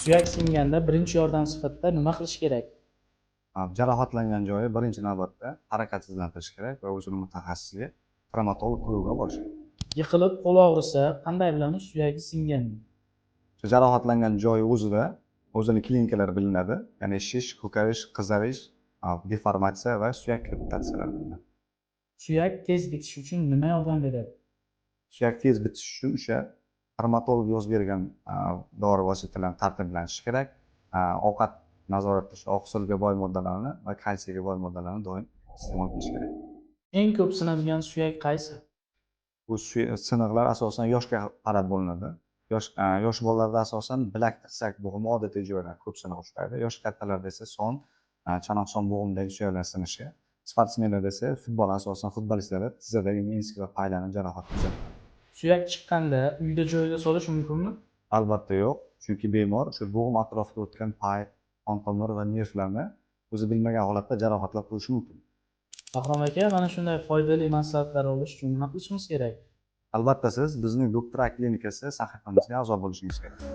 Suyak singanda birinchi yordam sifatida nima qilish kerak? Jarohatlangan joyi birinchi navbatda harakatsizlantirish kerak va o'zini mutaxassisga, travmatolog ko'rigiga borish kerak. Yiqilib qo'l og'risa, qanday bilamiz suyagi singanini? O'sha jarohatlangan joyi o'zida o'zini klinikalari bilinadi, ya'ni shish, ko'karish, qizarish, deformatsiya va suyak krepitatsiyalari bilinadi. Suyak tez bitishi uchun nima yordam beradi? Suyak tez bitishi uchun o'sha travmatolog yozib bergan dori vositalarini tartib bilan ichish kerak. Ovqat nazorat qilish, oqsilga boy moddalarni va kalsiyga boy moddalarni doim iste'mol qilish kerak. Eng ko'p sinadigan suyak qaysi? Bu siniqlar asosan yoshga qarab bo'linadi. Yosh bolalarda asosan bilak, tirsak bo'g'imi odatiy joylar ko'p siniq uchraydi. Yosh kattalarda esa son, chanoq son bo'g'imidagi suyaklar sinishi. Sportsmenlarda esa futbol, asosan futbolistlarda tizzadagi menisk va paylanib jarohat kuzatiladi. Suyak chiqqanda uyda joyiga solish mumkinmi? Albatta yo'q, chunki bemor o'sha bo'g'im atrofida o'tgan pay, qon tomir va nervlarni o'zi bilmagan holatda jarohatlab qo'yishi mumkin. Bahrom aka, mana shunday foydali maslahatlar olish uchun nima qilishimiz kerak? Albatta, siz bizning Doktor klinikasi sahifamizga a'zo bo'lishingiz kerak.